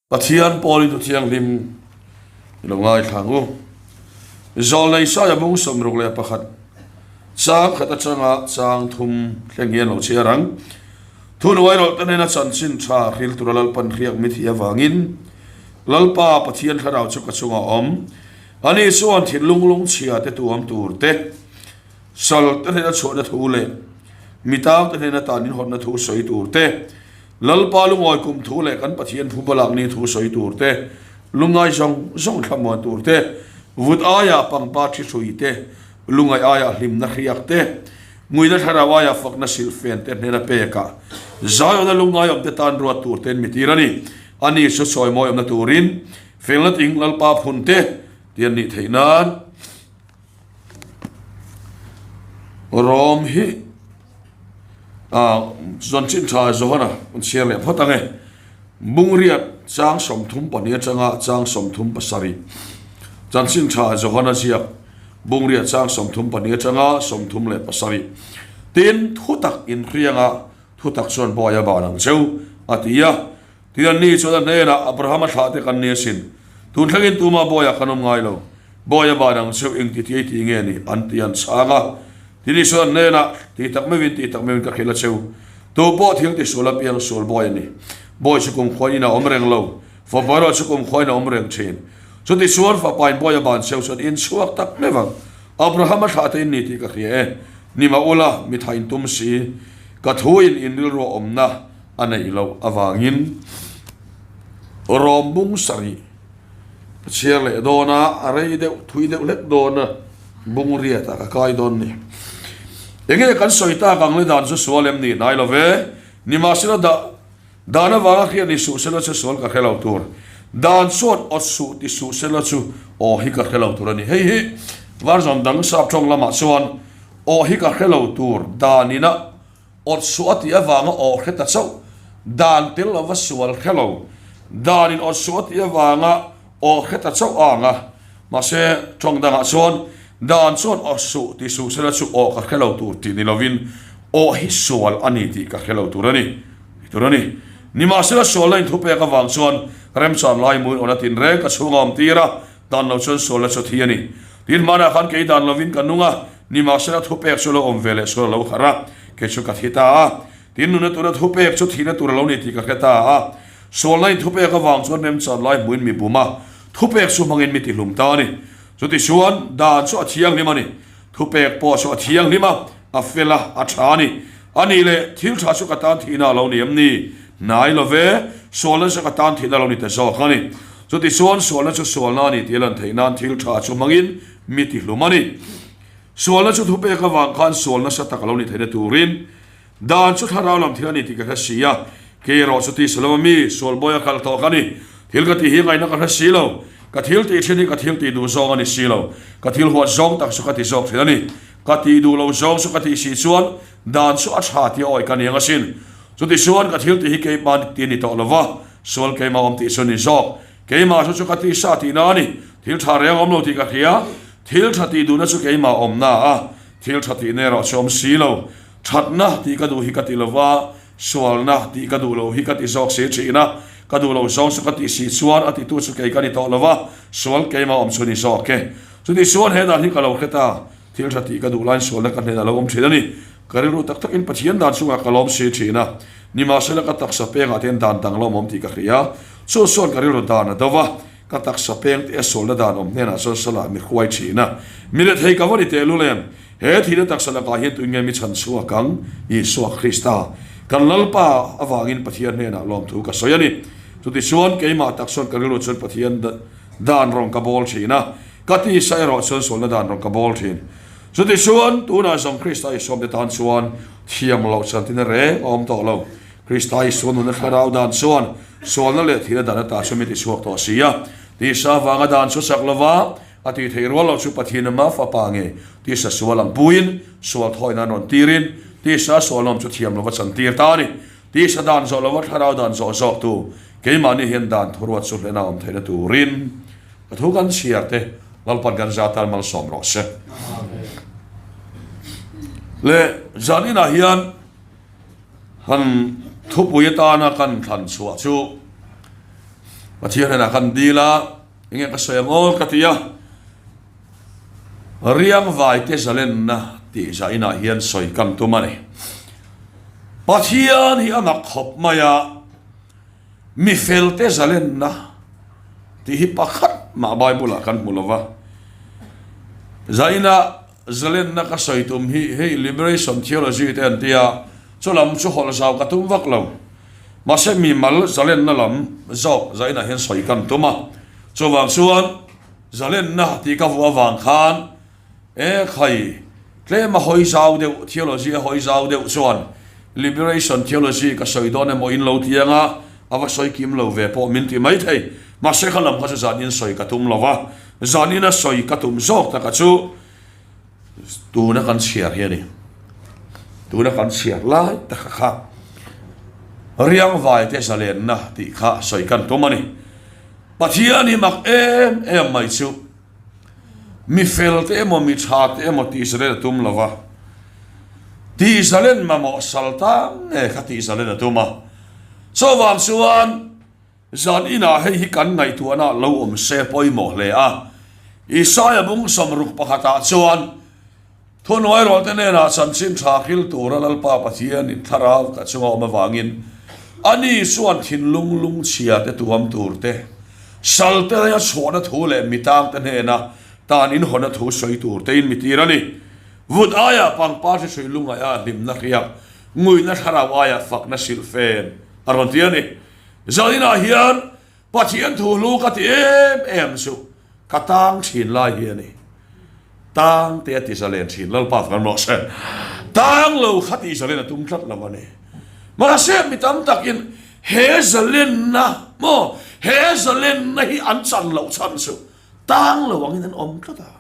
Pathian pawlin thu thianghlim i lo ngaithla ang u. Zawlnei Saia bung 61 chang khat atanga chang thum thleng hian lo chhiar ang. Thuhnuai rawlh te nena chanchin tha hril tura Lalpan hriak mi thih avangin Lalpa Pathian thlarau chu ka chungah a awm. Ani chuan thinlung lungchhia te tuam tur te, sal te hnena chhuahna thu leh mitang te hnena tan inhawtna thu sawi tur te, Lalpa lungawi kum thu leh kan Pathian phu balak ni thu sawi tur te, lungngai zawng zawng thlamuan tur te, vut aiah pangpa thi hrui te, lungaih aiah hlimna hriak te, nguina thlarau aiah fakna silhfen te hnena pekah Zion-a lungngai awmte tan ruat tur tein mi tir a ni. Ani chu sawi mawi awmna turin felna ting Lalpa phun te ti an nih theih nan. Rom hi ah zawn chin tha Johana an chhiar leh phawt ang e. Bungriat chang 32 atanga chang 37 chanchin tha Johana ziak Bungriat chang 32 atanga 37 tin thutak inhrianga thutak chuan bawi a ban ang cheu a ti a. Tin anni chuan a hnenah, Abrahama thlah te kan ni asin. Tun thlengin tuma bawiah kan awm ngai lo. Bawi a ban ang cheu eng ti ti ei ti nge ni? An ti an chhang a. Tin Isuan a hnenah, Ti tak meuhin, ti tak meuhin ka hrilh a cheu. Tu pawh thil ti sual apiang sual bawi a ni. Bawi chu kumkhuain in a awm reng lo. Fapa erawh chu kumkhuain a awm reng thin. Chuti chuan fapain bawi a ban cheu chuan in chhuak tak meuh ang. Abrahama thlah te in ni tih ka hria e. Ni mah ula, mi tha in tum si. Ka thu in in rilru a awmna. a neih loh avangin rawm bung sarih ka chhiar leh dawn a, a rei deuh thui deuh hlek dawn a, bung riatah ka kai dawn ni. Enge kan sawi tak ang le dan chu sual em ni hnai lo ve, nimahsela dah dan avanga hriat ni suh sela chu sual ka hre lo tur, dan chuan awt suh ti suh sela chu aw hi ka hre lo tur a ni. Hei hi version dang sap tawng lamah chuan aw hi ka hre lo tur danina Awt suah a tih avanga aw hre ta chauh, dan tel lova sual hre lo. Danin awt suah a tih avanga aw hre ta chauh a ang a. Mahse, tawng dangah chuan dan chuan awt suh tih suh sela chu aw ka hre lo tur tih ni lovin aw hi sual a ni tih ka hre lo tur a ni tih tur a ni. Nimahsela sualna inthupek avang chuan remchan lai muin awna tinreng ka chhunga awm tir a, Dan lo chuan sualna chu thi a ni. Tin hmanah khan kei dan lovin ka nung a, nimahsela thupek chu lo awm ve leh sual a lo harh a, kei chu ka thi ta a. Tin nuna tura thupek chu thihna tur a lo ni tih ka hre ta a. Sualna in thupek avang chuan remchan lai hmuin mi bum a, thupek chu hmangin mi tihlum ta a ni. Chutichuan, dan chu a thianghlim a ni. Thupek pawh chu a thianghlim a, a fel a, a tha a ni. A nih leh, thil tha chu ka tan thihna a lo ni em ni? Hnai lo ve, sualna chu ka tan thihna a lo ni ta zawk a ni. Chutichuan, sualna chu sualna a ni tih a lan theih nan thil tha chu hmangin mi tihlum a ni. Sualna chu thupek avang khan sual nasa tak a lo ni theihna turin dan chu thlarau lam thil a ni tih ka hre si a. Kei erawh chu ti Saloma mi, sual bawi a kal tawh ka ni. Thil ka tih hi ngaihna ka hre si lo. Ka thil tih thin hi ka thil tih duh zawng a ni si lo. Ka thil huat zawng tak chu ka ti zawk thin a ni. Ka tih duh lo zawng chu ka tih si chuan dan chu a tha tih a awih ka ni ang asin. Chuti chuan ka thil tih hi keimah ti a ni tawh lo va, sual keimah awm tih chu a ni zawk. Keimah chu chu ka tih sa tihna a ni. Thil tha reng awm lo tih ka hria. Thil tha tih duhna chu keimah awmna a, thil tha tihna erawh chu awm si lo. Thatna tih ka duh hi ka ti lo va, sualna tih ka duh lo hi ka ti zawk si thin a, ka duh lo zawng chu ka tih si chuan a titu chu kei ka ni tawh lo va, sual keimah awm chu ni zawk e. Chuti chuan he dan hi ka lo hre ta, thil tha tih ka duh laiin sualna ka hnenah lo awm thin a ni. Ka rilru tak takin Pathian dan chungah ka lawm si thin a, nimahsela ka taksa pengah te hian dan danglam awm tih ka hria. Chu chuan ka rilru dan a do va, ka taksa peng te a sualna dan awm hnenah chuan salah mi hruai thin a. Mi rethei ka va ni tehlul em? He thihna taksa lakah hian tuin nge mi chhan chhuak ang? Isua Krista, kan Lalpa avangin Pathian hnenah lawmthu ka sawi a ni. Chutichuan, keimah tak chuan ka rilru chuan Pathian dan rawn ka bawl thin a, ka tisa erawh chuan sualna dan rawn ka bawl thin. Chutichuan, tunah zawng Krista Isua te tan chuan thiam loh chantina reng a awm tawh lo. Krista Isua nuna thlarau dan chuan sualna leh thihna dan ata chu mi tichhuak tawh si a. Tisa avanga dan chu chak lova, A tih theih rual loh chu Pathian ama fapa nge tisa sual ang puiin sual thawi nan rawn tirin tisa sual nawm chu thiam lova chantir ta a ni. Tisa dan zawh lova thlarau dan zawh zawk tu keimahni hian dan thuruat chu hlena awm theihna turin ka thu kan chhiar te Lalpan kan za tan malsawm rawh se. Le zan inah hian han thupui atana kan thlan chhuah chu. Pathian hnenah kan dil a, enge ka sawi ang aw ka ti a, Riangvaite zalenna tih zainah hian sawi kan tum a ni. Pathian hi a mak khawp mai a, mi felte zalenna tih hi pakhat mah Bible-ah kan hmu lo va. Zaina zalenna ka sawi tum hi hei Liberation Theology te an ti a, chu lam chu hawlh zau ka tum vak lo. Mahse mi mal zalenna lam zawk zainah hian sawi kan tum a, chuvang chuan Zalenna tih ka vuah avang khan e khai tlem a hawi zau deuh, theology a hawi zau deuh chuan liberation theology ka sawi dawn emaw in lo ti anga a va sawi kim lo ve pawh min ti mai thei. Mahse kha lam kha chu zanin sawi ka tum lo va, zanina sawi ka tum zawk taka chu tuna kan chhiar hi a ni. Tuna kan chhiar lai taka kha riangvaite zalenna tih kha sawi kan tum a ni. Pathian hi mak em em mai chu mi fel te emaw mi tha te emaw tih zalen a tum lo va, tih zalen mamawh sal tang nge kha tih zalen a tum a. Chuvang chuan zan inah hei hi kan ngaihtuahna lo awm se pawimawh hle a. Isaia bung samruk pakhatah chuan Thuhnuairawlte hnenah chanchin tha hril tura Lalpa Pathianin thlarau ka chunga awm avangin ani chuan thinlung lungchhia te tuam tur te, salte a chhuahna thu leh mitangte hnena tan inhawnna thu sawi tur tein mi tir a ni. Vut aiah pangpar hri hrui lungaih a hlimna hriak, nguihna thlarau aiah fakna silhfen a rawn ti a ni. Zaninah hian Pathian thu hlu ka ti em em chu ka tang thin lai hi a ni. Tang te a ti zalen thin Lalpa kan rawh se. Tang lo kha ti zalen a tum tlat lo a ni. Mahse mi tam takin he zalenna maw he zalenna hi an chan loh chhan chu tang lo angin an awm tlat a.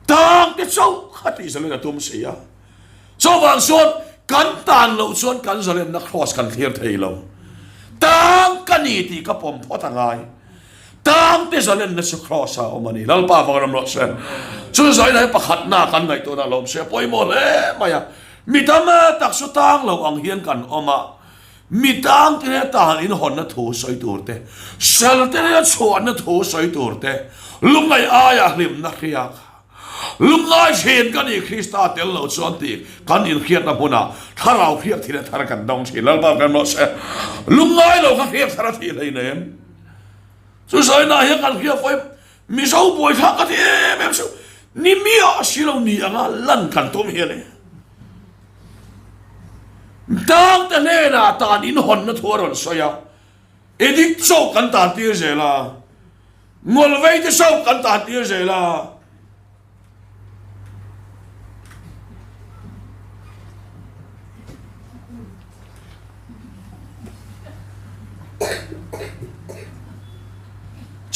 Tang te chauh kha ti zalen a tum si a. Chuvang chuan kan tan loh chuan kan zalenna cross kan thlir thei lo. Tang ka ni tih ka pawm phawt a ngai. Tang te zalenna chu cross ah a awm a ni. Lalpa vang ram rawh se. Chu zaina hi pakhatna kan ngaihtuahna a lawm se a pawimawh hle mai a. Mi tam tak chu tang lo ang hian kan awm a. Mi tang te hnena tan inhawnna thu sawi tur te, sal te hnena chhuahna thu sawi tur te, lungngaih aia hlimna hriak Lungngai thin ka ni Krista tel lo chuan tih kan inhriatna hmunah thlarau hriak thil a thar kan dawng thin. Lalpa kan rawh se. Lungngai lo kha hriak thar a thih hleinem. Chu zawina hian kan hriak vawi Mizo buaithlak ka ti em em chu ni miah si lo ni anga lan kan tum hi a ni. Tangte hnenah tan inhawnna thu a rawn sawi a. Edik chauh kan tan tir zel a, Ngawlvei te chauh kan tan tir zel a.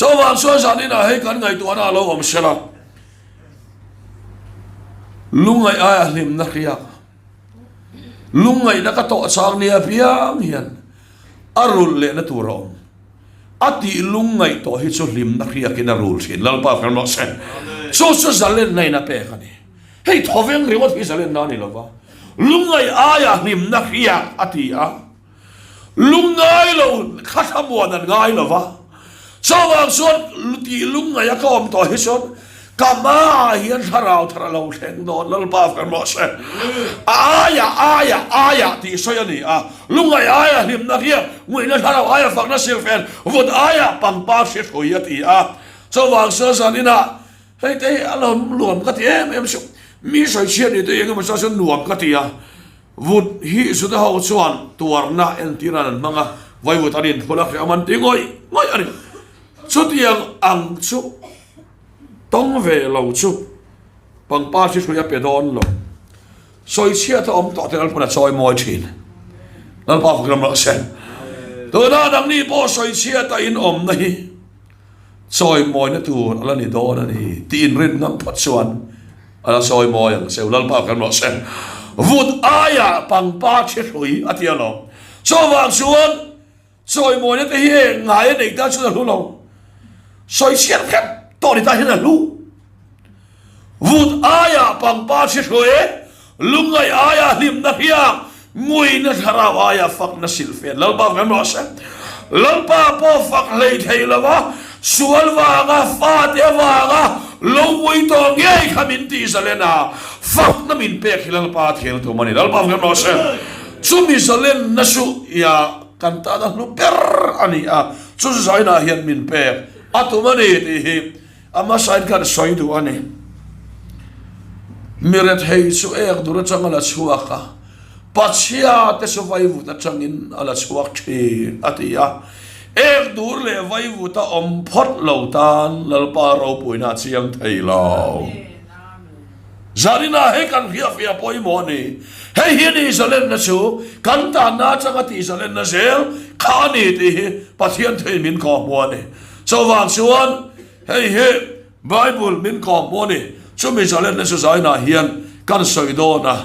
Chuvang chuan zaninah hei kan ngaihtuahna a lo awm sel a, lungngaih aia hlimna hriak, lungngaihna ka tawh chang nia piang hian A rulh lehna tur a awm. A tih lungngaih tawh hi chu hlimna hriakin a rul thin. Lalpa kan rawh se. Chu chu zalenna in a pek a ni. Hei thawveng ringawt hi zalenna a ni lova. Lungngaih aia hlimna hriak a ti a. Lungngai lo kha thlamuan an ngai lova. Chuvang chuan tih lungngaih a ka awm tawh hi chuan Ka hmaah hian thlarau thar a lo thleng dawn, Lalpa kan rawh se. A aia, aia, aia tih sawi a ni a. Lungngaih aia hlimna hriat, nguihna thlarau aia fakna silfen, vut aia pangpar hri hrui a ti a. Chuvang chuan zan inah hei te hi a lo nuam ka ti em em chu. Mi sawi chhiat ni te eng emaw chuan nuam ka ti a. Vut hi Juda ho chuan tuarna entir an hmang a, vaivut an inphul a hriam an ti ngawih ngawih a ni. Chutiang ang chu. Tawng ve lo chu pangpar hi hrui a pe dawn lo. Sawichhiat a awm tawh te Lalpan a chawi mawi thin. Lalpa fak ram rawh se. Tuna nangni pawh sawichhiat a in awmna hi chawi mawina tur a la ni dawn a ni tih inrin ngam phawt chuan a la chawi mawi ang che u. Lalpa fak ram rawh se. Vut aiah pangpar thi hrui a ti alawm. Chuvang chuan Chawimawina te hi eng ngai a neih tan chuan a hlu lo. Sawichhiat hrep tawh ni tan hian a hlu. Vut aiah pangpar hri hruai e, lungngaih aiah hlimna hriak, nguina thlarau aiah fakna silhfen Lalpa kan rawh se. Lalpa pawh fak hlei thei lo a, sual vanga, fate avanga lo ngui tawh ngei kha min tih zalen a, fakna min pek hi Lalpa thil tum a ni. Lalpa fak rawh se. Chumi zalenna chu ia kan tana hlu ber a ni a, chu zainah hian min pek a tum a ni tih hi A hmasain khan sawi duh a ni. Mi rethei chu ek dur atang a la chhuak a, Pachhia te chu vaivut atangin a la chhuak thin, a ti a. Ek dur leh vaivut a awm phawt lo tan Lalpa ropuina a chiang thei lo. Zarina, hei kan hriatfiah pawimawh a ni. Hei hi ni zalenna chu kan tanna atanga tih zalenna zel kha a ni tih hi Pathian theiin min kawhhmuh a ni. Chuvang chuan hei hi Bible min kawhhmuh a ni. Chumi zalenna chu zainah hian kan sawi dawn a,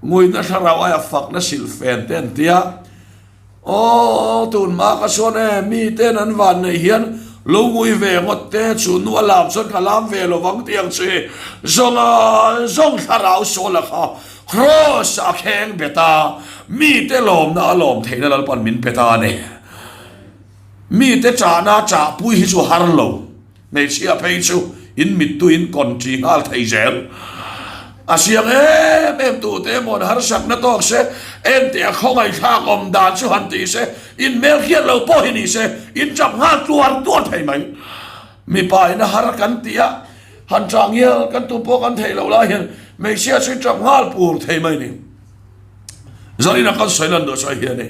nguina thlarau aia fakna silhfen te an tia. Aw, tun hma ka chuan e, miten an van neih hian lo ngui ve ngawt te, chu nu a lam chuan ka lam ve lo vang tih ang chu hi zawnga zawng thlarau sual a kha kraws a kheng bet a, mite lawmna a lawm theihna Lalpan min pe ta a ni. Mite chahna chahpui hi chu har lo. Hmeichhia phei chu in mittui in kawn ṭi nghal thei zel. A siang em em tute emaw an harsakna tawk se, ente a khawngaihthlak awm dan chu han ti se, in hmel hriat lo pawh hi ni se, in ṭap nghal tuar tuar thei mai. Mipa in a har kan tih a, han ṭah ngial kan tum pawh kan theih loh lai hian hmeichhia chu in ṭap nghal pur thei mai ni. Zanin a kan sawi lan duh chu hei hi a ni.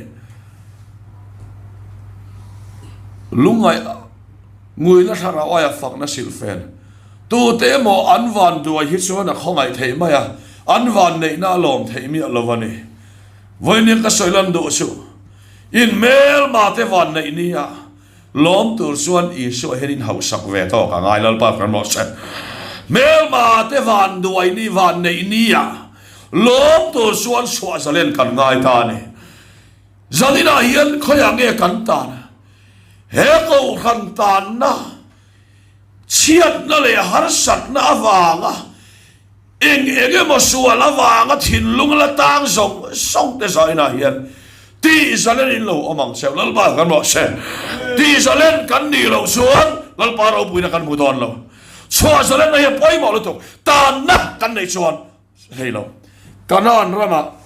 Lungngaih. Nguina thlarau aia fakna silhfen. Tute emaw an van duai hi chuan a khawngaih theih mai a, an van neihna a lawm theih miah lo a ni. Vawiin ka sawi lan duh chu, in hmelma te van neih nia lawm tur chuan Isua hian in hauhsak ve tawk a ngai Lalpa kan rawh se. Hmelma te van duai ni van neih nia lawm tur chuan chhuah zalen kan ngai ta a ni. Zaninah hian khawiah nge kan tan? He kohhran tanna chhiatna leh harsatna avanga eng eng emaw sual avanga thinlung la tang zawng zawng te zainah hian tih zalen in lo awm ang cheu. Lalpa kan rawh se. Tih zalen kan nih loh chuan Lalpa ropuina kan hmu dawn lo. Chhuah zalenna hi a pawimawh lutuk. Tanna kan neih chuan Hei lo. Kanaan ramah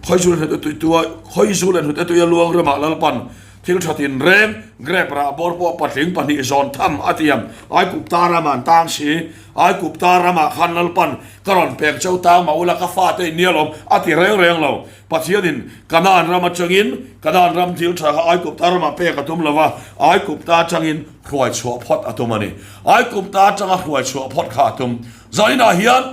Khawizul hnute tui tua Khawizul leh hnute tuia luang ramah Lalpan thil tha tin reng grep rah bawr pawh patling pahnih zawn tham a tiam. Aikupta ramah an tang si. Aikupta ramah khan Lalpan ka rawn pek cheu tang mah ula ka fate in nia lawm a ti reng reng lo. Pathianin Kanaan ram atangin Kanaan ram thil tha kha Aikupta ramah pek a tum lo va, Aikupta atangin hruai chhuah phawt a tum a ni. Aikupta atanga hruai chhuah phawt kha a tum. Zainah hian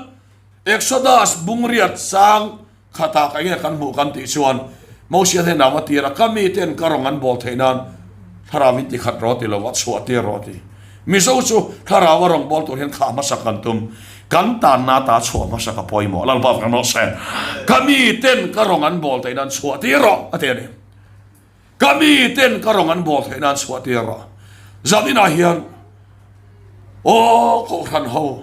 Exodus bungriat sang khatah ka enge kan hmuh kan tih chuan Mosia hnen ah va tir a, ka miten ka rawng an bawl theih nan thlarau in ti khat rawh ti lo a chhuah tir rawh ti. Mizo chu thlarau a rawng bawl tur hian khah hmasa kan tum, kan tanna ta chhuah hmasa ka pawimawh Lalpa kan rawh se. Ka miten ka rawng an bawl theih nan chhuah tir rawh a ti a ni. Ka miten ka rawng an bawl theih nan chhuah tir rawh. Zaninah hian aw Kohhran ho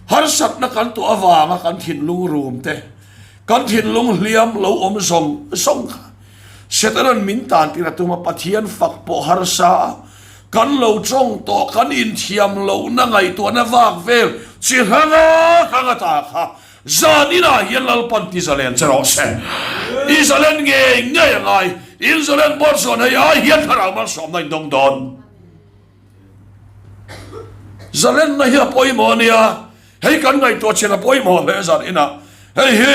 harsatna kan tuah avanga kan thinlung rum te, kan thinlung hliam lo awm zawng zawng kha Setana'n min tan tir a tum a, Pathian fak pawh harsa a, kan lo tawng tawh kan inthiam lohna ngaihtuahna vak vel chi hranga hranga ta kha Zan inah hian Lalpan ti zalen che rawh se. I zalen ngei ngei a ngai. In zalen bawr chuan hei ai hian thlarau malsawmna in dawng dawn. Zalenna hi a pawimawh a nia. Hei kan ngaihtuah chin a pawimawh hle zan inah. Hei hi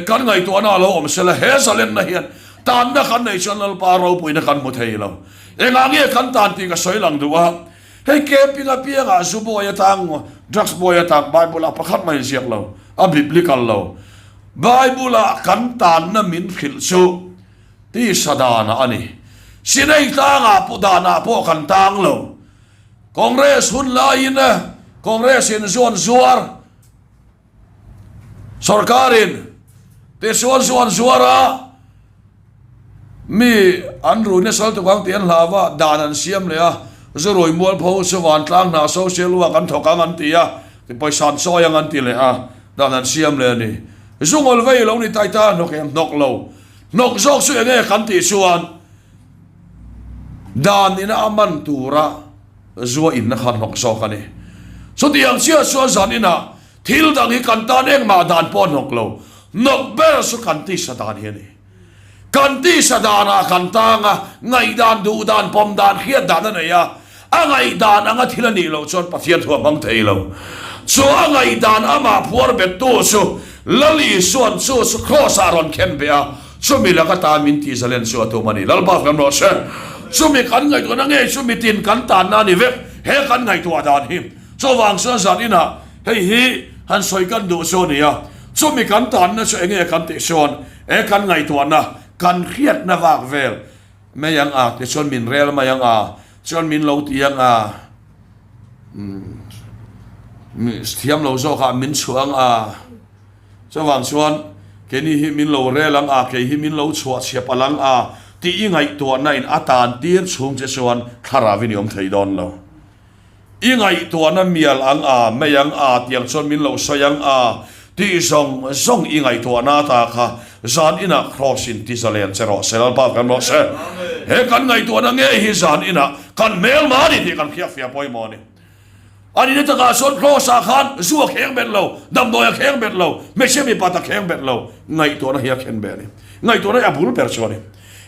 kan ngaihtuahna a lo awm sela he zalenna hian tanna kan neih chuan Lalpa ropuina kan hmu thei lo. Engah nge kan tan tih ka sawi lang duh a. Hei camping apiangah zu bawi atang, drugs bawi atang Bible ah pakhat mai ziak lo, a biblical lo. Bible ah kan tanna min hrilh chu tisa danah a ni. Sinai tlangah pawh danah pawh kan tang lo. Congress hun laiin Congress in zuan zuar, Sorkarin tisual zuan zuar a, mi an rui nasa lutuk ang tih an hlau a, dan an siam leh a, zu rui mualpho chu vantlang hna social work an thawk ang an ti a, pawisa an chawi ang an ti leh a, dan an siam leh a ni. Zu ngawl vei lo ni tai ta hnawk em hnawk lo, hnawk zawk chu enge kan tih chuan. Dan ina a man tura zua inna kha hnawk zawk a ni. Chutiang chiah chuan zan inah thil dang hi kan tan engmah dan pawh a hnawk lo. Hnawk ber chu kan tisa dan hi a ni. Kan tisa danah kan tang a, ngaihdan, duhdan, pawm dan, hriat dan a nei a. A ngaihdan anga thil a nih loh chuan Pathian thu a hmang thei lo. Chu a ngaihdan amah phuar bettu chu Lal Isua'n chu chu Kraws-ah a rawn khen beh a, chumi laka tan min tih zalen chu a tum a ni. Lalpa kan rawh se. Chumi kan ngaihtuahna ngei chu mitin kan tanna a ni vek. He kan ngaihtuah dan hi chuvang chuan zan inah hei hi han sawi kan duh chu a ni a. Chumi kan tanna chu enge kan tih chuan he kan ngaihtuahna kan hriatna vak vel mai ang a, tichuan min rel mai ang a. Chuan min lo ti ang a, thiam lo zawkah min chhuah ang a, chuvang chuan keini hi min lo rel ang a, kei hi min lo chhuah chhia palh ang a tih i ngaihtuahna in a tan tir chhung che chuan thlarau in i awm thei dawn lo. I ngaihtuahna mial ang a, mei ang a, tiang chuan min lo sawi ang a, tih zawng zawng i ngaihtuahna ata kha zan inah Kraws in ti zalen che rawh se, Lalpa kan rawh se. He kan ngaihtuahna ngei hi zan inah kan hmelma a ni tih kan hriatfiah pawimawh a ni. A nihna takah chuan Kraws ah khan zu a kheng bet lo, damdawi a kheng bet lo, hmeichhia mipa ta kheng bet lo, ngaihtuahna hi a khen beh a ni. Ngaihtuahna hi a bul ber chu a ni.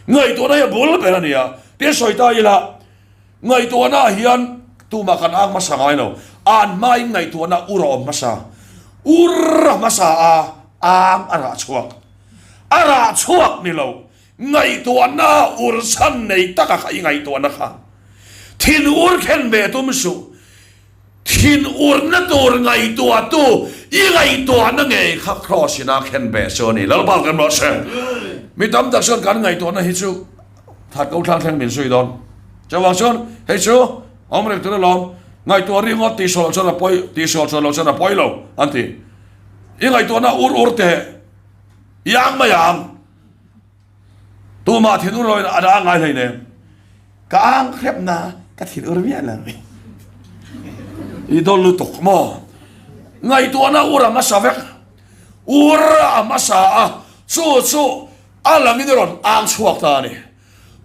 Ngaihtuahna hi a bul ber a ni a, tia sawi ta ila, Ngaihtuahna ah hian tumah kan ang hmasa ngai lo. An hmain ngaihtuahna ur a awm hmasa. Ur a hmasa a, ang a rah chhuak. A rah chhuak ni lo. Ngaihtuahna ur chhan nei taka kha i ngaihtuahna kha. Thin ur khen ve tum suh. Thin urna tur ngaihtuahtu i ngaihtuahna ngei kha Kraws ina khen ve chu a ni. Lalpa kan rawh se. Mi tam tak chuan kan ngaihtuahna hi chu That ko thlang thleng min zui dawn. Chuvang chuan hei chu awm reng tur alawm, ngaihtuah ringawt tih sual chuan a pawi, tih sual chuan lo chuan a pawi lo an ti. I ngaihtuahna ur ur teh i ang mai ang. Tumah thin ur loin a dah ngai hlei nem. Ka ang hrep na ka thin ur miah lo. I dawn lutuk maw? Ngaihtuahna ur a hmasa vek. Ur a hmasa a, chu chu A langin a rawn ang chhuak ta a ni.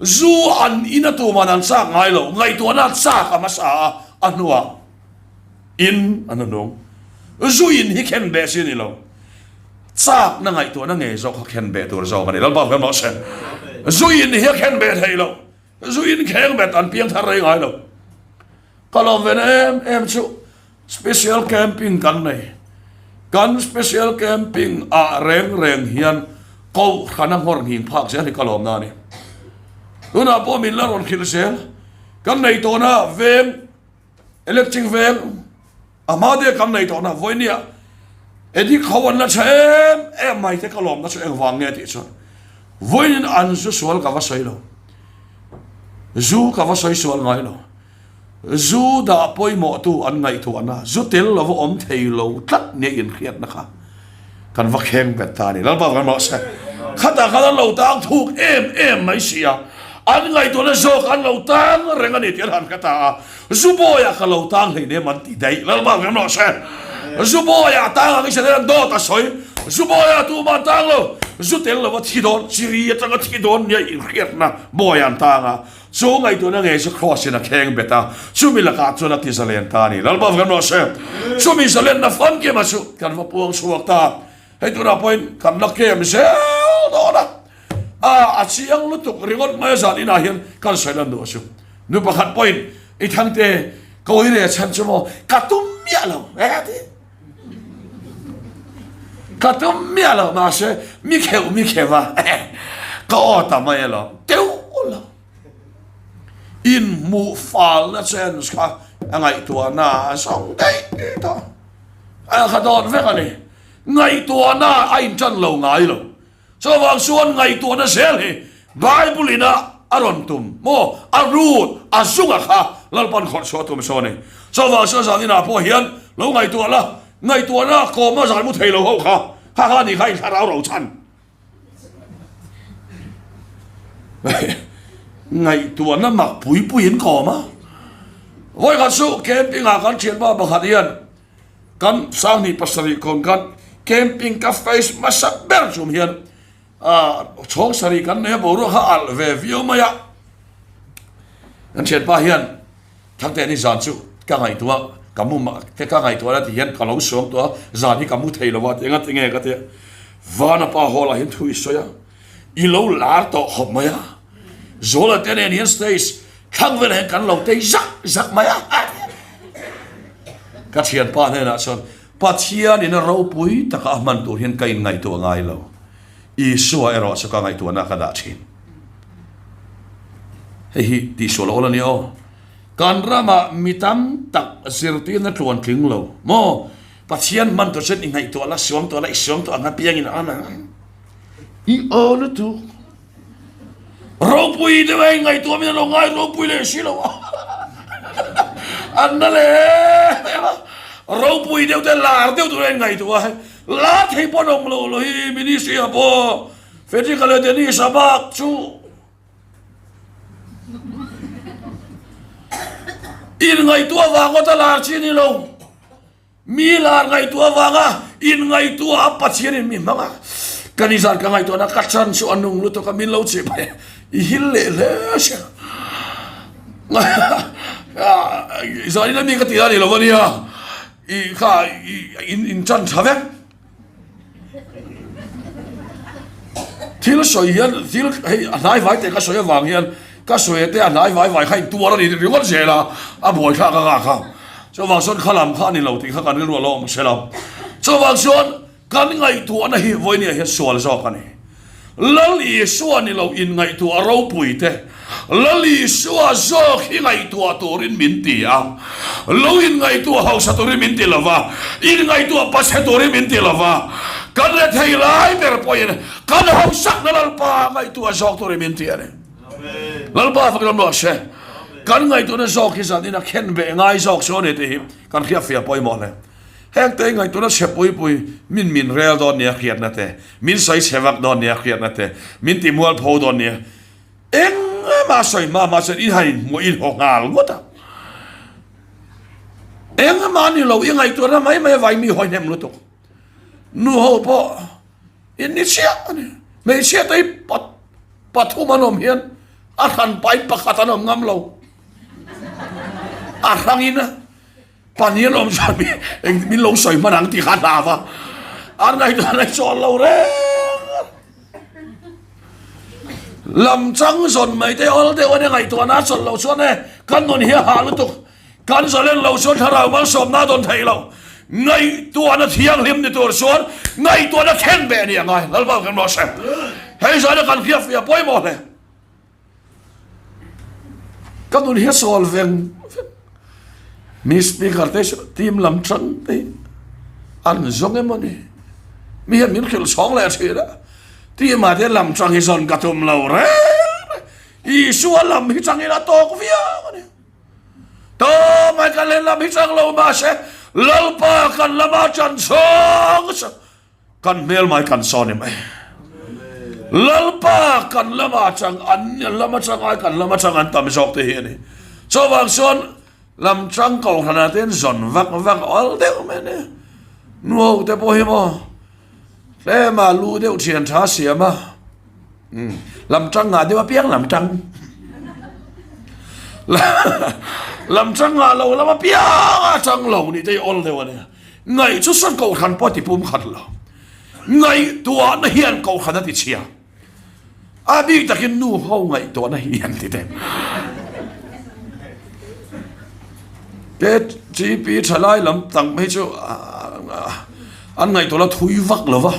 Zu an in a tuman an chak ngai lo, ngaihtuahna chak a hmasa a, a hnuah in an hnung. Zu in hi khen beh chi a ni lo. Chakna ngaihtuahna ngei zawk kha khen beh tur zawk a ni. Lalpa hmel mah se. Zu in hi a khen beh thei lo. Zu in kheng bet an piang thar rei ngai lo. Ka lawm ve na em em chu special camping kan nei. Kan special camping ah reng reng hian kohhran a nghawr nghing phak zel hi ka lawm na a ni. Tunah pawh min la rawn hrilh zel. Kan nei tawhna veng Electric veng a hma deuh kan nei tawhna vawinia Edik ho an la tha em em mai te ka lawmna chu engvang nge tih chuan vawiin an zu sual ka va sawi lo zu ka va sawi sual ngai lo zu dah pawimawh tu an ngaihtuahna zu tel lova awm thei lo tlat nia inhriatna kha Kan va kheng bet ta a ni. Lalpa kan rawh se. Khatah khan an lo tang thuk em em mai si a. An ngaihtuahna zawk an lo tang reng a ni tih an han hre ta a. Zubawiah ka lo tang hleinem an ti daih. Lalpa kan rawh se. Zubawiah tang ang i hre an dawt a sawi. Zubawiah tumah an tang lo. Zu tel lova thi dawn, chiri atanga thi dawn nia inhriatna bawiah an tang a. Chu ngaihtuahna ngei chu Kraws in a kheng bet a, chumi lakah chuan a ti zalen ta a ni. Lalpa kan rawh se. Chumi zalenna famkima chu kan va puang chhuak ta. Hei tunah pawhin kan la kem zel dawn a. A, a chiang lutuk ringawt mai a zan inah hian kan sawi lan duh a chu. Nu pakhat pawhin i Thangte ka uire chhan chu maw ka tum miah lo e a ti. Ka tum miah lo mahse mi kheuh mi kheuh a ka aw ta mai alawm teuh lo. Inhmuh falna chance kha a ngaihtuahna a zawng daih tawh a kha dawt vek a ni. Ngaihtuahna a intan lo ngai lo. Chuvang chuan ngaihtuahna zel hi Bible in a a rawn tum maw? A root, a zunga kha Lalpan khawrh chhuah tum saw a ni. Chuvang chuan zan inah pawh hian lo ngaihtuah la, ngaihtuahna kawma zan mu thei lo ho kha, kha kha ni kha in thlarau ro chhan. Ngaihtuahna mak pui pui in kawm a. Vawikhat chu camping ah kan thianpa pakhat hian Kan Sanghnih pasarih kawn khan camping ka face hmasa ber chum hian chhawng sarih kan nei a boruak kha alh ve viau mai a. Kan thianpa hian Thangte ni zan chu ka ngaihtuah ka mu te ka ngaihtuah la ti hian ka lo suam tawh a, zan hi ka mu thei lo a ti enga tinge ka tia. Vana pa hall ah hian thu i sawi a, i lo lar tawh khawp mai a, Zuala te nen hian stage thlang velah hian kan lo tei zak zak mai a. Ka thianpa hnenah chuan Pathian in a ropui taka a hman tur hian ka inngaihtuah ngai lo. Isua erawh chu ka ngaihtuahna ka dah thin. Hei hi tihsual awl a ni aw. Kan ramah mi tam tak zirtirna tluan tling lo maw? Pathian hman tur chuan i ngaihtuah la, suam tuah la, i suam tuah ang apiangin a an ang. I aw lutuk. Ropui deuh a inngaihtuah min a lo ngai ropui leh si lo a. An na leh em a. Ropui deuh te lar deuh tur a inngaihtuah a. Lar thei pawh an awm lo lo hi ministry ah pawh Frederick-a leh Dennis-a bak chu inngaihtuah vang ngawt a lar chi a ni lo. Mi lar ngaihtuah avanga inngaihtuah a Pathianin mi hmang a, ka nizan ka ngaihtuahna ka chan chu a nung lutuk a, min lo chih mai i hil leh hle sia. Zanin a mi ka tih a ni lo a nia, i kha i in chan tha vek. Thil sawi hian thil hei a hnai vai teh ka sawi avang hian ka sawi te a hnai vai vai kha intuar a ni ringawt zel a, a buaithlak a nghak a. Chuvang chuan kha lam kha a ni lo tih kha kan rilru a lo awm zel a. Chuvang chuan kan ngaihtuahna hi vawinia hian sual zawk a ni. Lal Isua ni lo inngaihtuah ropui te, Lal Isua zawk hi ngaihtuah turin min ti a, lo inngaihtuah hausa turin min ti lo va, inngaihtuah pachhe turin min ti lo va, kan rethei lai ber pawhin kan hausakna Lalpa ngaihtuah zawk turin min ti a ni. Lalpa fak lam rawh se. Kan ngaihtuahna zawk hi zanin a khen ve ngai zawk chu a ni tih hi kan hriatfiah pawimawh hle. Heng te ngaihtuahna chhe pui pui min min rel dawn nia hriatna te, min sawi chhe vak dawn nia hriatna te, min ti mualpho dawn nia engmah sawi hma hma chuan i han inhmuh i inhaw nghal ngawt a. Engmah ni lo i ngaihtuahna mai mai avangin mi hawi hnem lutuk. Nu ho pawh in ni chiah a ni. Hmeichhia te hi pathum an awm hian a hran pain pakhat an awm ngam lo. A hrangin a. Pahnih an awm chuan mi eng min lo sawi hman ang tih kha a hlau a, an ngaihtuah na chawl lo reng a. Lam chang zawn mai te awl deuh a nia ngaihtuah na chawl lo chuan e kan nun hi a hah lutuk, kan zalen lo chuan thlarau malsawmna a dawn theih lo. Ngaihtuahna thianghlim ni tur chuan ngaihtuahna khen beh a ni a ngai, Lalpa kan rawh se. Hei zana kan hriatfiah pawimawh hle. Ka nun hi a sawl veng veng. Mi speaker te chu team lam tang te an zawng emaw ni. Mi hian min hrilh chhawng leh thin a. Team ah te lam tang hi zawn ka tum lo reng reng. Isua lam hi changin a tawk viau a ni. Tumah kan lam hi chang lo mahse Lalpa kan lama chan chhawng chu Kan hmel mai kan sawn em e. Lalpa kan lama chang an lama chang ai kan lama chang an tam zawk te hi a ni. Chuvang chuan lam chang kohhranah te hian zawn vak vak awl deuh mai a ni. Nu ho te pawh hi maw tlema lu deuh thian tha siam a lam chang ngah deuh apiang lam chang lam chang ngah lo lam apiang a chang lo nih te hi awl deuh a ni. Ngaih chu sawn kohhran pawh a ti pum khat lo. Ngaihtuahna hian kohhran a ti chhia. A bik takin nu ho ngaihtuahna hi an ti teh. KGP thalai lam tang phei chu an ngaihtuahna thui vak lo va.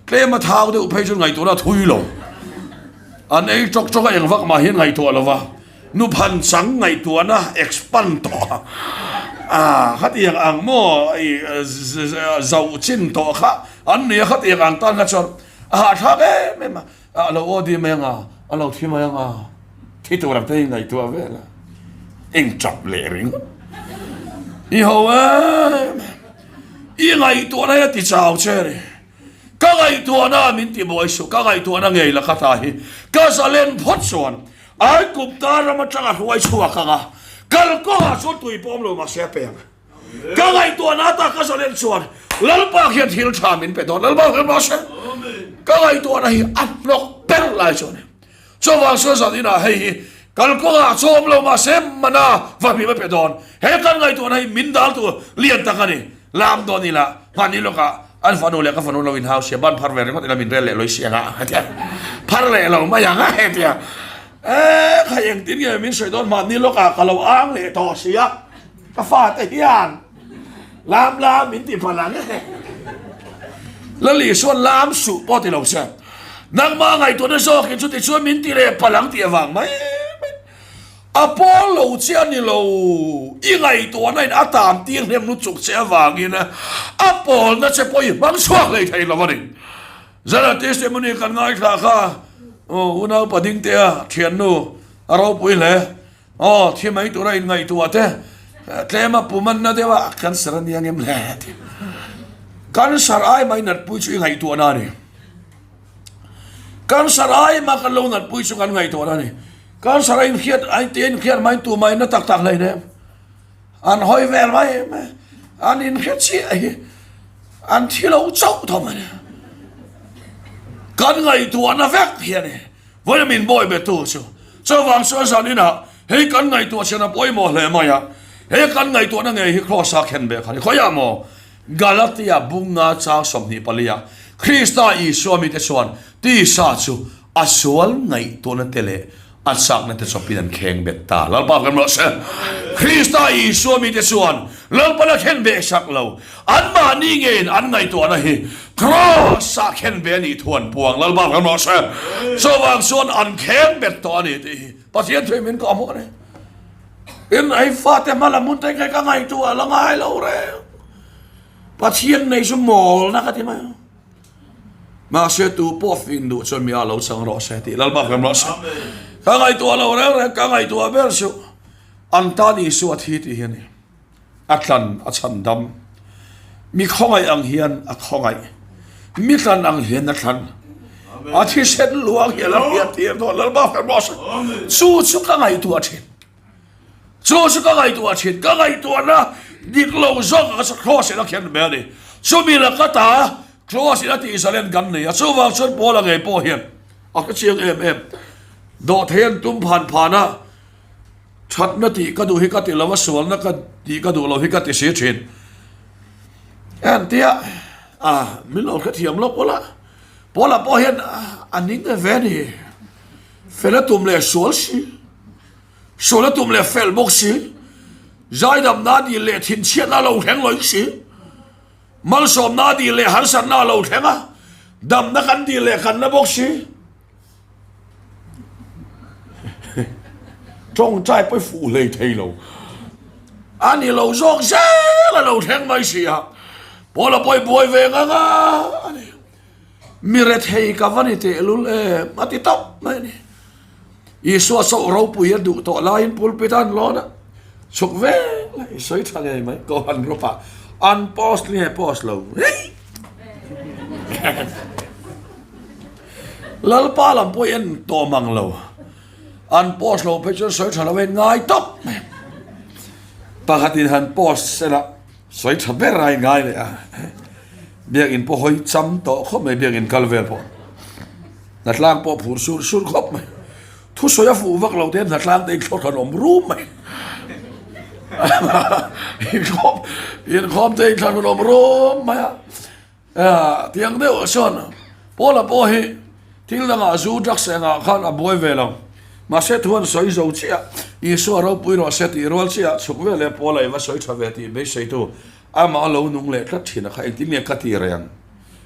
Tlem a thau deuh phei chu ngaihtuahna thui lo. An ei tawk tawk a eng vak mah hian ngaihtuah lo va. Nu phan chang ngaihtuahna expand tawh a, khatiang ang maw i zauh chin tawh kha an ni a, khatiang ang tan kha chuan a hahthlak em em a, a lo aw di mai ang a, a lo thi mai ang a, thi tur ang te hi ngaihtuah vel a, eng tap leh ringawt i ho em em, i ngaihtuahna hi a ti chau che a ni. Ka ngaihtuahna min ti buai suh, ka ngaihtuahna ngei la ka ta hi ka zalen phawt chuan Aigupta ram atanga hruai chhuak ang a, kalkawngah chuan tui pawm lo mahse a pe ang. Ka ngaihtuahna ata ka zalen chuan Lalpa khian thil tha min pe dawn, Lalpa khian mahse ka ngaihtuahna hi a hnawk ber lai chuan chuvang chuan zan inah hei hi. Kalkawngah chawm lo mahse mana vahmim a pe dawn. He kan ngaihtuahna hi min dal tur lian tak a ni. Lam dawn ila, hmanni lawkah an fanu leh ka fanu lo inhau sia, ban phar ve ringawt ila min rel leh lawi si ang a, hetia phar leh lo mai ang a, hetia eh kha engtin nge min sawi dawn hmanni lawkah ka lo ang leh tawh sia, ka fate hian lam lam min ti palh ang e. Lali sawn lam suh pawh ti lo se, nangmah ngaihtuahna zawkin chuti chuan min ti leh palh ang tih avang mai mai. A pawl lo che a ni lo, i ngaihtuahna in a tam tir hnem lutuk che avangin a pawlna che pawh i hmang chhuak hlei thei lo a ni. Zara testimony kan ngaithla kha, aw unaupa Dingtea thiannu a ropui hle, aw thi mai tura in ngaihtuah te tlem a pumanna deuh a cancer a nia ngem hle ti. Cancer ai mai natpui chu i ngaihtuahna a ni. Cancer ai mah kan lo natpui chu kan ngaihtuahna a ni. Cancer a inhriat a inti a inhriat mai tu mai na tak tak hlei nem. An hawi vel mai mai an inhre chiah hi an thi lo chauh tho mai. Kan ngaihtuahna vek hi a ni. Vawiin min bawi be tu chu. Chuvang chuan zan inah hei kan ngaihtuah chian a pawimawh hle mai a. He kan ngaihtuahna ngei hi Kraws a khen beh kha ni. Khawiah maw? Galatia bunga chang 24 ah Krista Isua mite chuan tisa chu a sual ngaihtuahna te leh a chakna te chawpin an kheng bet ta. Lalpa kan rawh se. Krista Isua mite chuan Lalpan a khen beh sak lo. Anmahni ngeiin an ngaihtuahna hi Kraws-ah khen beh a nih thu an puang. Lalpa kan rawh se. Chuvang chuan an kheng bet tawh a ni tih hi Pathian thuin min kawh hmuh a ni. In ei fate hma lam hun te nge ka ngaihtuah la ngai lo reng. Pathian nei chu mawlna ka ti mai a. Mahse tu pawh fing duh chuan mi a lo chang rawh se tih Lalpa kan rawh se. Ka ngaihtuah lo reng reng ka ngaihtuah ber chu an tan Isua thi tih hi a ni. A tlan a chhan dam. Mi khawngaih ang hian a khawngaih. Mi tlan ang hian a thlan. A thisen luang hian a hriat tir dawn Lalpa kan rawh se. Chu chu ka ngaihtuah thin. Chu chu ka ngaihtuah thin. Ka ngaihtuahna dik lo zawk ang chu Kraws in a khen mai a ni. Chumi laka ta Kraws in a tih zalen kan nei a. Chuvang chuan Paula ngei pawh hian a hre chiang em em. Dawhthei an tum phan phan a. Thatna tih ka duh hi ka ti lo a, sualna ka tih ka duh lo hi ka ti si thin. Entia a min lo hrethiam lawk ula, Paula pawh hian a ning ve ve a ni. Fel a tum leh sual si, sual a tum leh fel bawk si, zaidamna dil leh thinchhiatna a lo thleng lawih si, malsawmna dil leh harsatna a lo thleng a, damna kan dil leh kan la bawk si. Tawngtai pawh i fuh hlei thei lo. A ni lo zawk zel a lo thleng mai si a. Paula pawh i buai ve ngang a a ni. Mi rethei ka va ni tehlul em a ti tawp mai a ni. Isua chauh ropui a duh tawh laiin pulpit a an lawn a, chhuk vek la i sawi tha ngei mai Kohhran group ah an post nge post lo. Lalpa lam pawh i en tawh mang lo. An post lo phei chuan sawi tha lo in ngai tawp mai. Pakhatin han post sela sawi tha ber a in ngai leh a. Biakin pawh hawi cham tawh khawp mai biakin kal vel pawh. Hnatlang pawh phur sur sur khawp mai. Thusawi a fuh vak lo te hnatlang te inthlawt han awm rum mai. Inkhawm inkhawm te inthlawt han awm rum mai a. Tiang deuh chuan Paula pawh hi thil dangah zu drugs engah khan a buai ve lo. Mahse thu an sawi zo chiah, Isua ropui rawh se tih rual chiah chhuk ve leh Paula i va sawi tha ve tih beiseitu amah a lo nung leh tlat thin a kha engtin nge ka ti reng?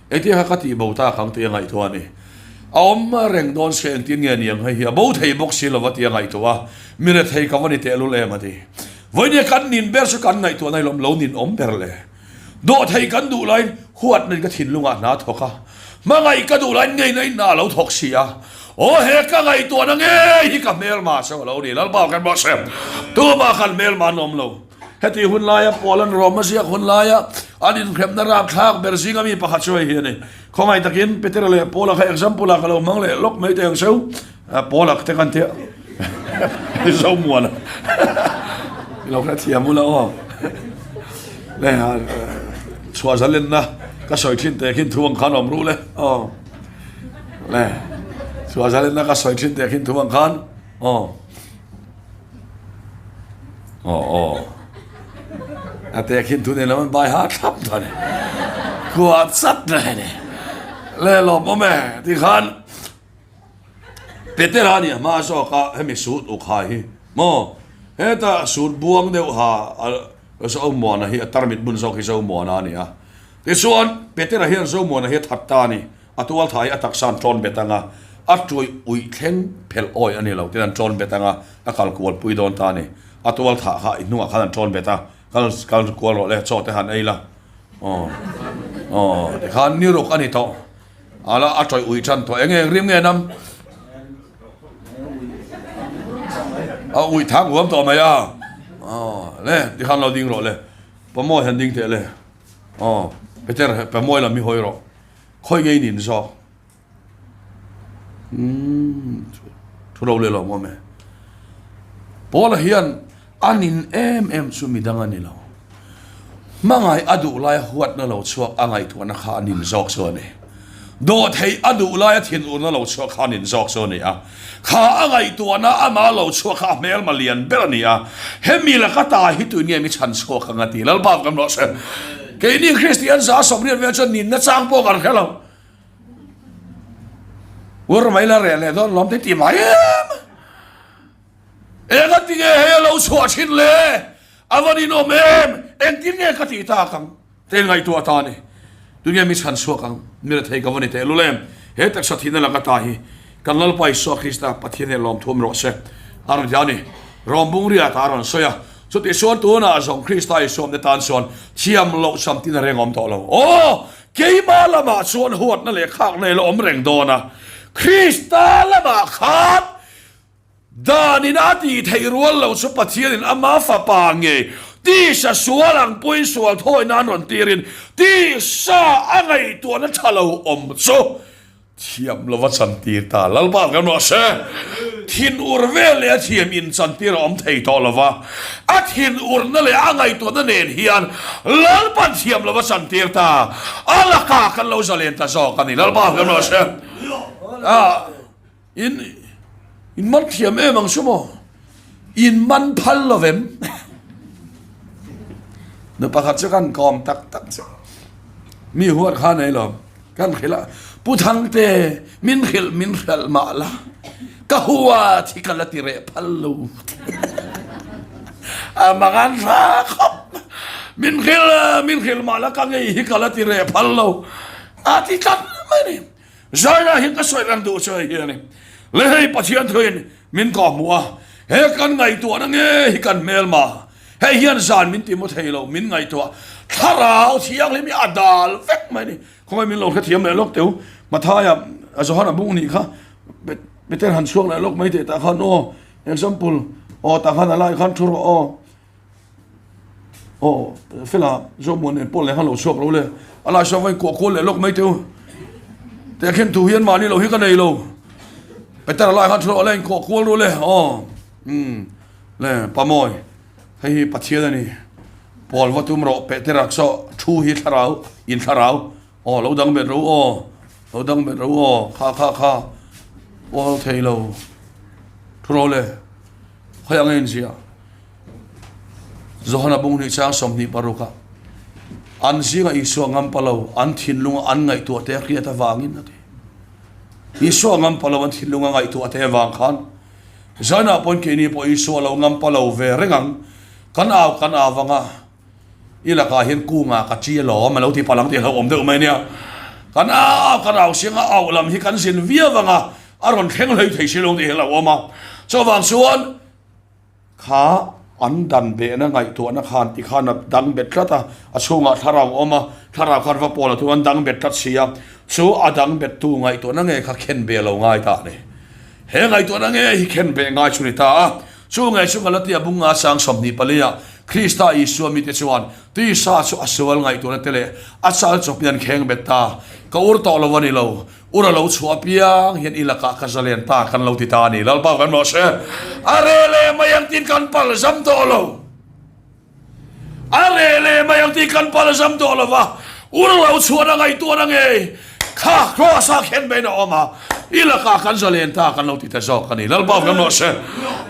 Engtin kha ka tih bo tak ang tih a ngaihtuah a ni. A awm reng dawn se engtin nge niang hei hi a bo thei bawk si lova tih a ngaihtuah a, mi rethei ka va ni tehlul em a ti. Vawinia kan nin ber chu kan ngaihtuahna i lawm lo nin awm ber le. Dawhthei kan duh laiin huatna in ka thinlungah hna a thawk a, hmangaih ka duh laiin ngeina in hna a lo thawk si a. Aw he ka ngaihtuahna ngei hi ka hmelma chu a lo ni, Lalpa kan rawh se, tumah kan hmelma an awm lo. Heti hun laia Paul an Roma ziak hun laia an inhremna rapthlak ber zinga mi pakhat chu hei hi a ni. Khawngaih takin Petera leh Paula kha example ah ka lo hmang leh lawk mai teh ang cheu. Paula te kan tia Zomuana i lo hrethiam ula aw. Le chhuah zalenna ka sawi thin teh khin thu ang khan awm ruh le aw. Le chhuah zalenna ka sawi thin teh khin thu ang khan aw. Aw aw. A te khin thu nei lo an bai ha thlap ta ni. Kua chat mai ni. Le lawm awm e ti khan Petera ni a hma zawk a hemi suit uk ha hi maw heta suit buang deuh ha a Zomuana hi a tarmit bun zawk hi Zomuana a ni a. Tichuan Petera hian Zomuana hi a that ta a ni. A tual thai a taksa an ṭawn bet anga, a ṭuih uih thleng phelh awi a ni lo tin an ṭawn bet anga, a kal kual pui dawn ta a ni. A tual thah kha i hnungah khan an ṭawn bet a, kal kal kual rawh le, chaw te han ei la. Aw aw tikhan ni ruk a ni tawh. A la a ṭawih uih ṭan tawh. Eng eng rim nge nam? A uih thang huam tawh mai a. Aw le tikhan lo ding rawh le. Pamawi han ding teh le. Aw Peter pamawi lam hi hawi rawh. Khawi ngei nin zawk. Umm thu lo leh lo maw me. Paula hian a nin em em chu midang a ni lo. Hmangaih a duh laia huatna lo chhuak a ngaihtuahna kha a nin zawk chu a ni. Dawhtheih a duh laia thinurna lo chhuak kha a nin zawk chu a ni a. Kha a ngaihtuahna ama lo chhuak kha a hmelma lian ber a ni a. Hemi laka ta hi tuin nge mi chhan chhuak ang a ti. Lalpa kan rawh se. Keini Kristian 180 vel chuan ninna chang pawh kan hre lo. Ur mai la reh leh dawn lawm te ti mai em. Enga tinge hei a lo chhuah thin le? A va ninawm em? Engtin nge ka tih tak ang? Te ngaihtuah ta a ni. Tunge mi chhan chhuak ang? Mi rethei ka va ni teh lul em? He taksa thihna laka ta hi kan Lalpa Isua Krista Pathian hian lawmthu awm rawh se. A rawn ti a ni. Rawm bungria ta a rawn sawi a. Chutih chuan tunah zawng Krista Isua awmte tan chuan thiam loh sam tin a reng awm tawh lo. Aw! Keimah lamah chuan huatna leh khakna i la awm reng dawn a. Krista lamah khan Danin a tih theih rual lo chu Pathianin ama fapa ngei tisa sual ang puiin sual thawi nan rawn tirin tisa a ngaihtuahna tha lo awm chu thiam lova chantir ta. Lalpa kan rawh se. Thinur vel leh a thiam inchantir a awm thei tawh lova, a thinurna leh a ngaihtuahna nen hian Lalpan thiam lova chantir ta. A lakah kan lo zalen ta zawk a ni. Lalpa kan rawh se. In in man thiam em ang chu maw? In man phal lo vem? Nu pakhat chu kan kawm tak tak chu. Mi huat kha nei lo. Kan hrilh a, Pu Thangte, min hrilh min hralh mah la, ka huat hi ka la ti reh phal lo. A mangan hra khawp. Min hrilh min hrilh mah la, ka ngei hi ka la ti reh phal lo. A ti tlat mai ni. Zaina hi ka sawi reng duh che hi a ni. Le hei Pathian thuin min kawh hmuh a, he kan ngaihtuahna nge hi kan hmelma, hei hian zan min ti mu thei lo, min ngaihtuah thlarau thianghlim hi a dal vek mai a ni. Khawngaih min lo hrethiam leh lawk teu, Mathaia a Johana bung nih kha Peter han chhuak leh lawk mai teh tah khan aw, example, aw tah khan a lai khan thu rawh aw. Aw fela Zomuan nen pawh leh khan lo chhuak lo le a lai saw vain kuah kual leh lawk mai teu teh khen thu hian mahni lo hi ka nei lo Peter a lai khan thu a la in kuah kual ru le aw um le pamawi hei hi Pathian a ni pawl va tum rawh Peter a chaw thu hi thlarau in thlarau aw lo dang bet ro aw lo dang bet ro aw kha kha kha pawl thei lo thu ro le khawi ang in zia Johana bung hnih chang 26 ah an zinga Isua ngam pa lo an thinlunga an ngaihtuah te a hriat avangin a ti. Isua ngam pa lo an thinlunga ngaihtuah te avang khan Zainah pawhin keini pawh Isua lo ngam pa lo ve reng ang kan au kan au anga i lakah hian kunga ka chi alawm a lo ti palh ang tih a lo awm deuh mai nia. Kan au kan au sianga au lam hi kan zin viau anga a rawn thleng hlei thei si lo tih hi a lo awm a. Chuvang chuan Kha an dan behna ngaihtuahna khan ti khan a dang bet tlat a, a chhungah thlarau a awm a, thlarau khan va pawl a tum an dang bet tlat si a, chu a dang bettu ngaihtuahna nge kha khen beh lo ngai ta a ni. He ngaihtuahna nge hi khen beh ngai chu ni ta a, chu nge chu Galatia bunga sang 24 ah Krista Isua mite chuan tisa chu a sual ngaihtuahna te leh a chal chawpin an kheng bet ta, ka ur tawh lo a ni lo, Ur a lo chhuah apiang hian i lakah ka zalen ta kan lo ti ta a ni. Lalpa kan rawh se. A reh leh mai ang tiin kan pal zam tawh lo. A reh leh mai ang tiin kan pal zam tawh lo va. Ur a lo chhuahna ngaihtuahna ngei kha Kross-ah khen bein a awm a. I lakah kan zalen ta kan lo ti ta zawk a ni. Lalpa kan rawh se.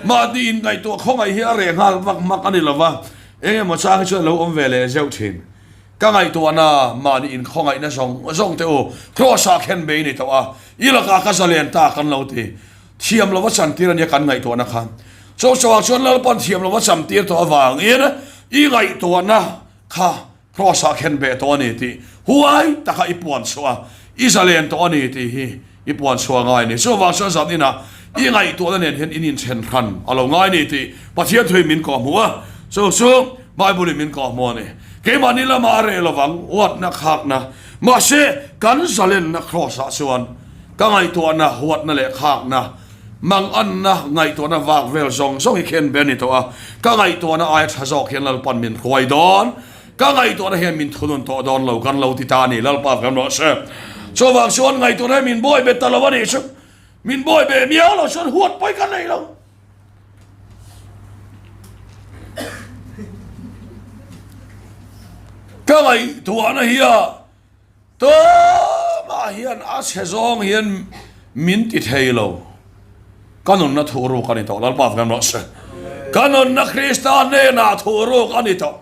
Mahni inngaihtuah khawngaih hi a reh nghal vak hmak a ni lova, eng emaw chang hi chuan a lo awm ve leh zeuh thin. Ka ngaihtuahna mahni inkhawngaihna zawng zawng te u, Kraws-ah khen bei ni tawh a, i lakah ka zalen ta kan lo ti. Thiam lova chantir a nia kan ngaihtuahna kha. Chaw chauhah chuan Lalpa'n thiam lova chamtir tawh avangin i ngaihtuahna kha Kraws-ah khen beh tawh a ni tih huai taka i puan chhuah a, i zalen tawh a ni tih hi i puan chhuah ngai a ni. Chuvang chuan zan inah i ngaihtuahna nen hian in inthen hran a lo ngai a ni tih Pathian thuin min kawhhmuh a, chu chu Bible-in min kawhhmuh a ni. Keimahni lamah a reh lovang, huatna khakna, mahse kan zalenna Kraws-ah chuan ka ngaihtuahna, huatna leh khakna, Manganna ngaihtuahna vak vel zawng zawng hi khen ve a ni tawh a, ka ngaihtuahna aia tha zawk hian Lalpan min hruai dawn, ka ngaihtuahna hian min thunun tawh dawn lo kan lo ti ta a ni, Lalpa kan rawh se. Chuvang chuan ngaihtuahna hi min bawi bet ta lo a nih chu, min bawi beh miau lo chuan huat pawi ka nei lo. Ka ngaihtuahna hi a. Tumah hian a chhe zawng hian min ti thei lo. Ka nunna thuhruk a ni tawh. Lalpa kan rawh se. Ka nunna Krista hnenah thuhruk a ni tawh.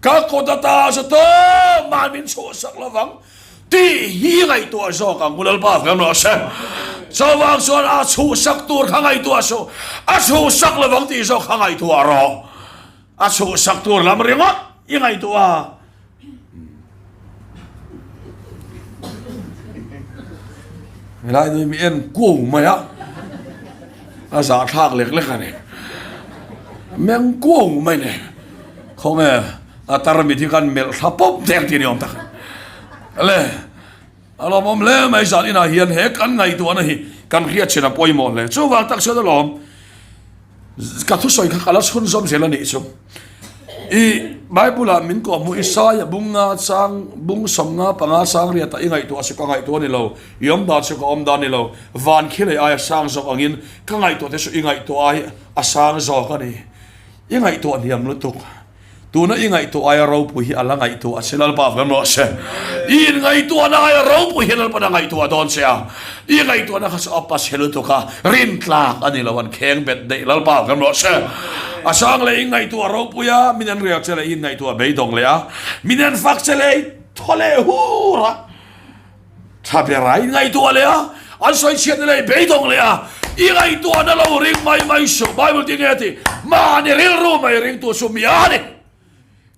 Ka kut ata chu tumah min chhuahsak lovang tih hi ngaihtuah zawk ang u. Lalpa kan rawh se. Chuvang chuan a chhuhsak tur kha ngaihtuah suh. A chhuhsak lovang tih zawk kha ngaihtuah rawh. A chhuhsak tur lam ringawt i ngaihtuah a. Helai ni mi en kuau mai a, a zah thlak lek lek a ni. Meng kuau mai ni. Khawnge a tarmit hi khan melh thla pawp dek tih ni awm tak. Le a lawmawm hle mai zan inah hian he kan ngaihtuahna hi kan hriat chin a pawimawh hle. Chuvang tak chuan alawm. Ka thusawi kha ka la chhunzawm zel a nih chu. I Bible-ah min kawhhmuh Isaia bung nga chang bung 75 chang riatah i ngaihtuah chu ka ngaihtuah a ni lo, i awm dan chu ka awm dan a ni lo, van khi lei aia sang zawk angin ka ngaihtuah te chu i ngaihtuah ai a sang zawk a ni. I ngaihtuah hniam lutuk. Tuna i ngaihtuah aia ropui hi a la ngaihtuah a che, Lalpa vem rawh se. I inngaihtuahna aia ropui hi Lalpa'n a ngaihtuah dawn che a. I ngaihtuahna kha chu a pa chhe lutuk a, rintlak a ni lo, an kheng bet daih, Lalpa vem rawh se. A sang leh i ngaihtuah ropui a, min an riak che leh i inngaihtuah beidawng leh a, min an fak che leh i thaw leh hur a. Tha ber a, i ngaihtuah leh a, an sawi chhiatna leh i beidawng leh a, i ngaihtuahna lo ring mai mai suh. Bible ti nge a ti? Mahni rilru mai ringtu chu mi a ni.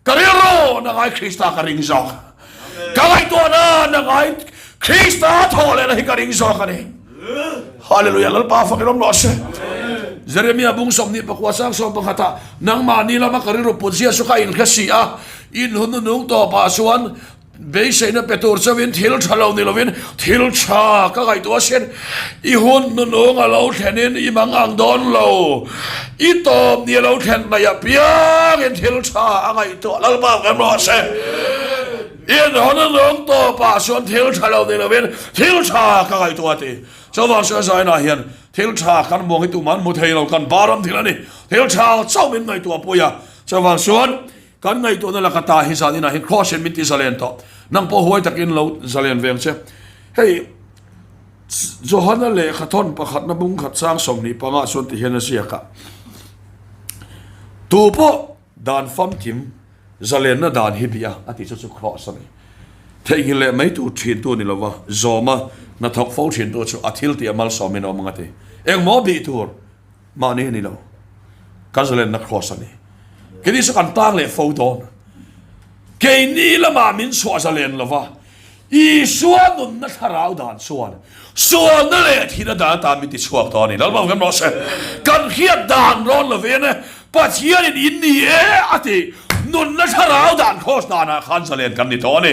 Ka rilru na ngai Krista ka ring zawk. Ka ngaihtuahna na ngai Krista thaw lehna hi ka ring zawk a ni. Hallelujah, Lalpa fakin awm rawh se. Jeremia bung 24 sang 11 ah nangmahni lama ka rilru put zia chu ka inhre si a, in hun nung tawpah chuan Beiseina pe tur chauhin thil tha lo ni lovin thil tha ka ngaihtuah asin. I hun nunung a lo thlenin i mang ang dawn lo. I tawp ni a lo thlen mai apiangin thil tha a ngaihtuah Lalpa kan rawh se. I hun nunung tawpah chuan thil tha lo ni lovin thil tha ka ngaihtuah a ti. Chuvang chuan Zainah hian thil tha kan muang hi tumah an hmu thei lo, kan baram thil a ni. Thil tha chauh min ngaihtuah pui a. Chuvang chuan Kan ngaihtuahna laka ta hi zan inah hian Kraws hian min ti zalen tawh. Nang pawh huai takin lo zalen veng che. Hei Johana lehkha thawn pakhatna bung khat chang 25 chuan ti hian a ziak a, Tu pawh dan famkim zalenna dan hi bia a tih chu chu Kraws a ni. Theihnghilh leh mai tur thintu ni lova zawma hnathawk fo thintu chu a thil tih a malsawmin a awm ang a ti. Engmaw bih tur? Mahni a ni lo. Kan zalenna Kraws a ni. Keini chu kan tang leh fo dawn. Keini lamah min chhuah zalen lova, Isua nunna thlarau dan chuan sualna leh thihna dan atan min tichhuak dawn a ni. Lalpa kan rawh se. Kan hriat dan rawn lovin Pathianin in ni e a tih nunna thlarau dan Kraws danah khan zalen kan ni tawh a ni.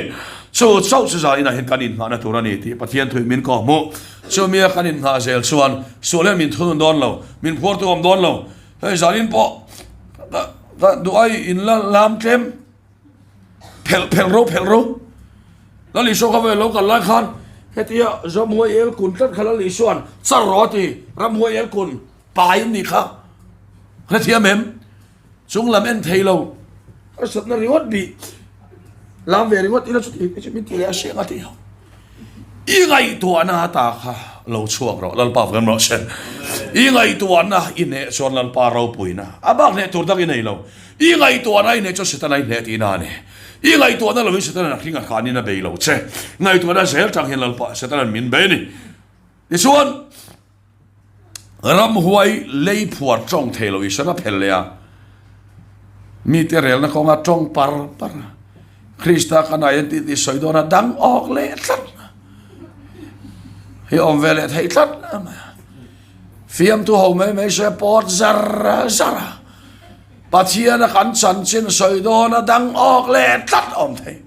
Chu chauh chu zaninah hian kan inhnahna tur a ni tih Pathian thuin min kawhhmuh. Chumia kan inhnah zel chuan sual hian min thunun dawn lo, min phuartu awm dawn lo. Hei zanin pawh ka duh ai in la lam tlem phelh phelh ro phelh ro. Lal Isua kha vawi lo kal lai khan hetia Ramhuai el kun tlat kha Lal Isua'n char rawh a ti, Ramhuai el kun pai in nih kha. Hrethiam em? Chung lam en thei lo, harsatna ringawt bih lam ve ringawt ila chuti chu min ti leh a hriang a ti ho. I ngaihtuahna ata kha. lo chhuak rawh, Lalpa vem rawh se. I ngaihtuahna i hneh chuan Lalpa ropuina a bak hneh tur tak i nei lo. I ngaihtuahna i hneh chuan Setana i hneh tihna a ni. I ngaihtuahna lovin Setana'n a hring a khanin a bei lo che. Ngaihtuahna zel tang hian Lalpa Setana'n min bei a ni. Tichuan, ramhuai lei phuar tawng thei lo Isuan a phel leh a, mite relna kawnga tawng par par a, Krista kan identity sawi dawn a dang awk leh tlat hi awm ve leh thei tlat mai a. Fiamthu ho mai mai se pawt zar zar a, Pathiana kan chanchin sawi dawn a dang awk leh tlat awm thei.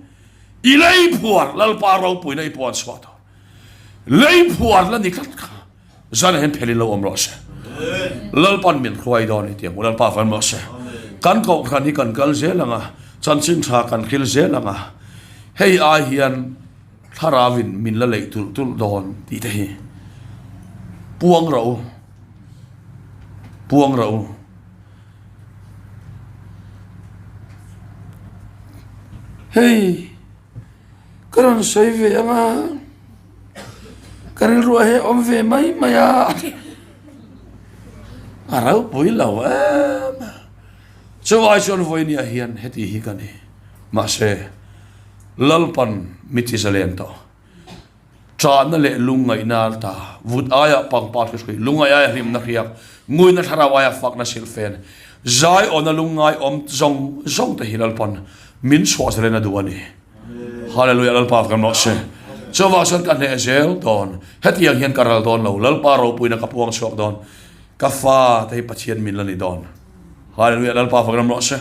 I lei phuar Lalpa ropuina i puan chhuah dawn. Lei phuar la ni tlat kha zan hian phelin lo awm rawh se. Lalpan min hruai dawn i ti ang u, Lalpa van rawh se. Kan kohhran hi kan kal zel ang a, chanchin tha kan hril zel ang a, hei ai hian thlarauin min la leih tulh tulh dawn tih te hi puang rawh u, puang rawh u. Hei. Ka rawn sawi ve ang a, ka rilruah hi a awm ve mai mai a, a ropui lo em a. Chuvai chuan vawinia hian heti hi ka ni. Mahse, Lalpan mi ti zalen tawh. Ṭahna leh lungngaihna ta, vut aia pangpar hri hrui, lungngaih aia hlimna hriak, nguina thlarau aia fakna silhfen, zai awna lungngai awm zawng zawng te hi Lalpan min chhuah zalen a duh a ni. Hallelujah Lalpa kan rawh se. Chuvang chuan ka hneh zel dawn, hetiang hian ka ral dawn lo, Lalpa ropuina ka puang chhuak dawn, ka fa te hi Pathian min la ni dawn. Hallelujah Lalpa fak ram rawh se.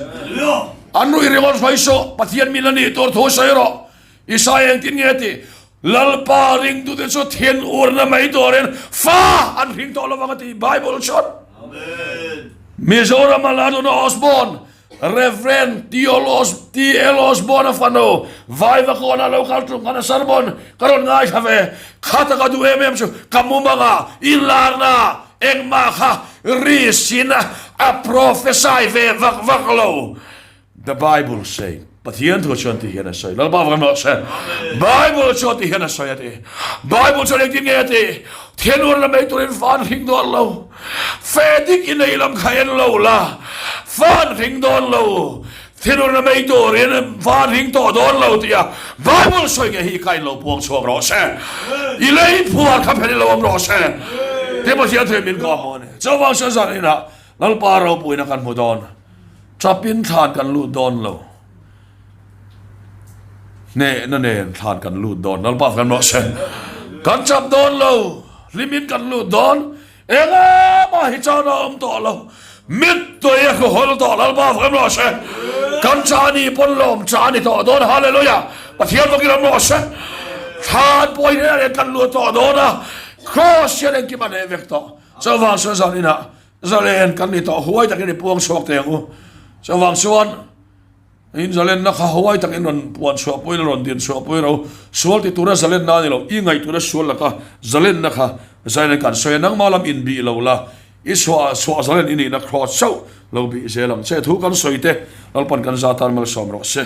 An ruih ringawt hruai suh, Pathian min la nih tur thu sawi rawh. Isaiah engtin nge a tih? Lalpa ringtute chu thin urna mai turin fa an hring tawh lovang a ti Bible chuan. Mizoram a Laduna Osborne, Rev. T.L. Osborne a fanu, Vaivakawn a lo kal tum khan a sermon ka rawn ngaithla ve. Kha taka duh em em chu ka mumanga inlarna engmah kha risin a prophesy ve vak vak lo. The Bible say, Pathian thu chuan ti hian a sawi. Lalpa vang rawh se. Bible chuan ti hian a sawi a ti. Bible chuan engtin nge a ti? Thianur la mai turin fan hring dawn lo. Fe dik i nei lam kha en lo la. Fan hring dawn lo. Thianur la mai turin fan hring tawh dawn lo tia Bible sawi nge hi i kain lo puang chhuak rawh se. I lei phuar kha phelin lo awm rawh se. Ti Pathian thu min kawm a ni. Chuvang chuan zan inah Lalpa ropuina kan hmu dawn. Chapin thlan kan lut dawn lo. Hnehna nen thlan kan lut dawn. Lalpa kan rawh se. Kan chap dawn lo. Hlimin kan lut dawn. Engah hi chuan a awm tawh lo. Mittui a hlu hawl tawh. Lalpa kan rawh se. Kan cha ni pawn lawm cha ni tawh dawn. Hallelujah. Pathian bawkin awm rawh se. Thlan pawh hi hnehna nen kan lut tawh dawn a. Kraws hian engkim a hneh vek tawh. Chuvang chuan zan inah Zalen kan ni tawh huai takin i puang chhuak teh ang u. Chuvang chuan in zalenna kha huai takin rawn puan chhuah pui la, rawn din chhuah pui ro. Sual ti tura zalenna a ni lo, i ngaihtuahna sual laka zalenna kha zalen kan sawi a, nangmah lam inbih lo la, i chhuah chhuah zalen i nihna kraws chauh lo bih zel ang che. Thu kan sawi te Lalpan kan za tan malsawm rawh se.